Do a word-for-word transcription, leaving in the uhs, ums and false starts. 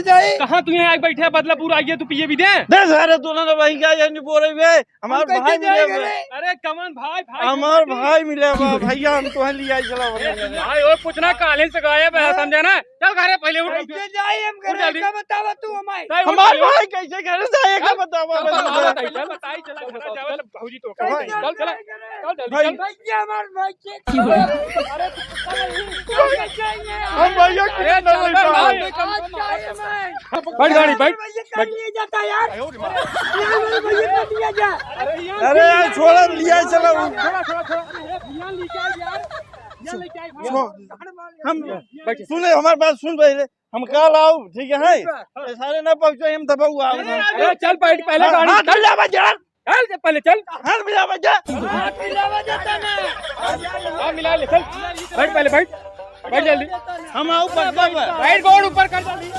कहाँ तू यहाँ आके बैठे है, बदलापुर आइए, तू पिए भी दे। दे सारे, तू ना भाई का ये नहीं बोल रही बे। हमार भाई मिले बा। अरे कमन भाई, भाई हमार भाई मिले बा, भैया हम तोहे लिया चला बा। भाई, ओ कुछ ना, काले से गायब है, समझे ना? चल घरे पहले उठ। कैसे जाई हम घरे? उठ जल्दी। का बतावा तू हमारे? चल, उठ हमार जल्दी। भाई कैसे घरे जाए, का बतावा? चल, बतावा, बताई, चल, बताई, चल, चल, चल, भौजी तो चल, चल, चल, चल, चल, जल्दी भाई। चल। भैया, हमार भाई के अरे, हम भैया अरे, कितना चल, नहीं चल, पाए। भाई, कम से कम आज जाए मैं। बैठ गाड़ी, बैठ, भैया, बैठ। ले जाता यार। यार, मेरे भैया को लिया जा। अरे यार, छोड़ा, लिया चला। थोड़ा, थोड़ा, थोड़ा। भैया, ले जा यार। भैया, ले जा, भैया। हम, बैठ। सुने, हमार बात सुन पहले। हम काल आउब, ठीक है? ठीक बा। ये सारे ना पहुँचे, हम दबाऊ आउब। अरे, चल, बैठ, पहले हाँ, गाड़ी हाँ, चल। चल जा, बस यार। चल, चल, पहले चल। हाँ, मिला बस जा। हाँ, मिला ले, चल। बैठ पहले, बैठ। बैठ जल्दी। हम आउब, बस, बस, बस। बैठ, गोड़ ऊपर कर जल्दी।